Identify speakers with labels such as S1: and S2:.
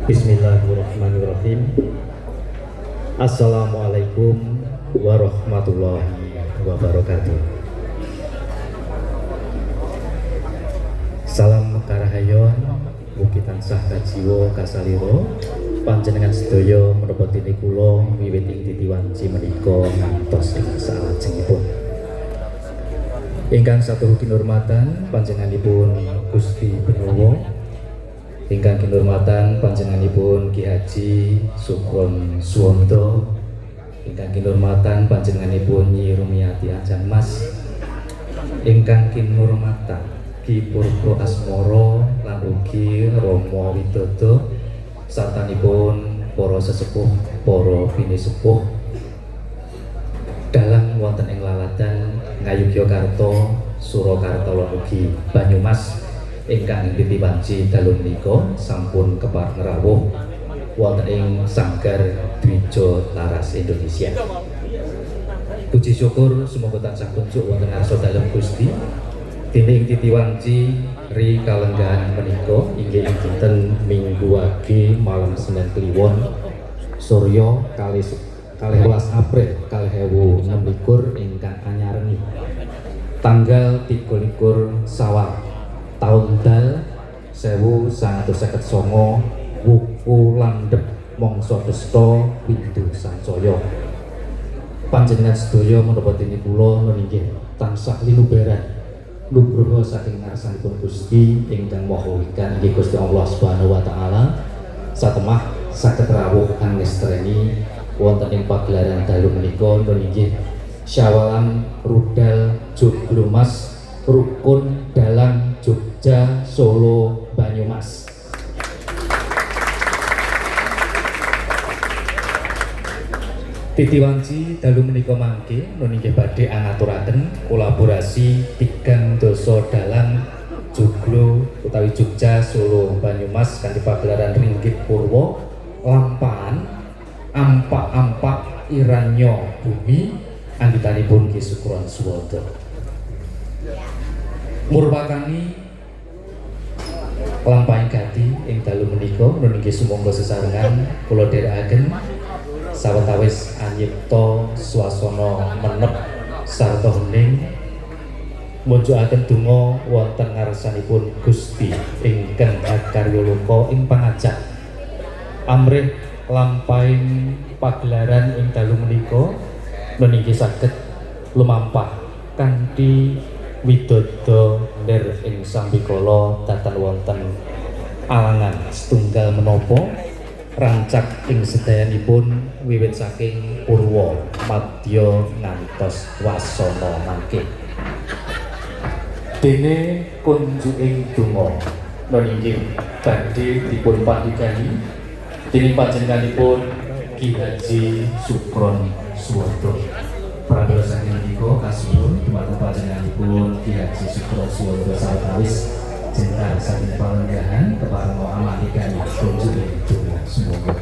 S1: Bismillahirrahmanirrahim. Assalamualaikum warahmatullahi wabarakatuh. Salam karahayon, mugi tansah kajiwa kasalira panjenengan sedaya menapa dene kula wiwit ing titi wanci menika ngantos ing salajengipun. Ingkang satuhu kinurmatan panjenenganipun Gusti Benowo, ingkang kinurmatan panjenenganipun Ki Haji Sukron Suwondo, ingkang kinurmatan panjenenganipun Nyi Rumiati Anjang Mas, ingkang kinurmatan Ki Purbo Asmoro lan ugi Romo Widodo, sartanipun para sesepuh, para pinisepuh dalang wonten ing laladan Ngayogyakarta, Surakarta lan ugi Banyumas ingkang titi wanci dalu menika sampun kepareng rawuh wonten ing Sanggar Dwijo Laras Indonesia. Puji syukur semoga tansah kunjuk wonten ngarsa dalem Gusti. Dene ing titi wanci ri kalenggahan menika inggih ing dinten Minggu Wage malam Senin Kliwon Surya kalih 12 April 2026 ingkang anyarengi tanggal 23 Sawal tahun dal 1959 wuku landhep mangsa desta windu sancaya. Panjenengan sedaya menapa dene kula meninggih tansah linubaran nugroho saking ngarsanipun Gusti ingkang Maha Wikan inggih Gusti Allah Subhanahu wa taala satemah saged rawuh angestreni wonten ing pagelaran dalu menika meninggih Syawalan Rudal Joglomas Rukun Dalang Jogja Solo Banyumas. Titi wanci dalu menika mangke meninggih badhe angaturaken kolaborasi tigang dasa dalang Joglo utawi Jogja Solo Banyumas kanthi pagelaran Ringgit Purwa lampahan ampak-ampak Iranyo Bumi anggitanipun Ki Sukron Suwondo. Murwakani lampahing gati ing dalu menika meninggih sumangga sesarengan kula dherekaken sawetawis anyipta swasana menep sarta hening munjukaken donga wonten ngarsanipun Gusti ingkang akarya loka ing pangajak amrih lampahing pagelaran ing dalu menika meninggih saged lumampah kanthi widodo nir ing sambikala datan wonten alangan setunggal menapa rancak ing sedayanipun wiwit saking purwa madya ngantos wasana mangke. Dene kunjuking donga meninggih badhe dipun pandhikani dening panjenenganipun Ki Haji Sukron Suwondo. Pramila saking menika kasuwun dumateng panjenenganipun Ki Haji Sukron Suwondo sawetawis jengkar saking palenggahan kepareng amandhikani kunjuking donga. Semoga.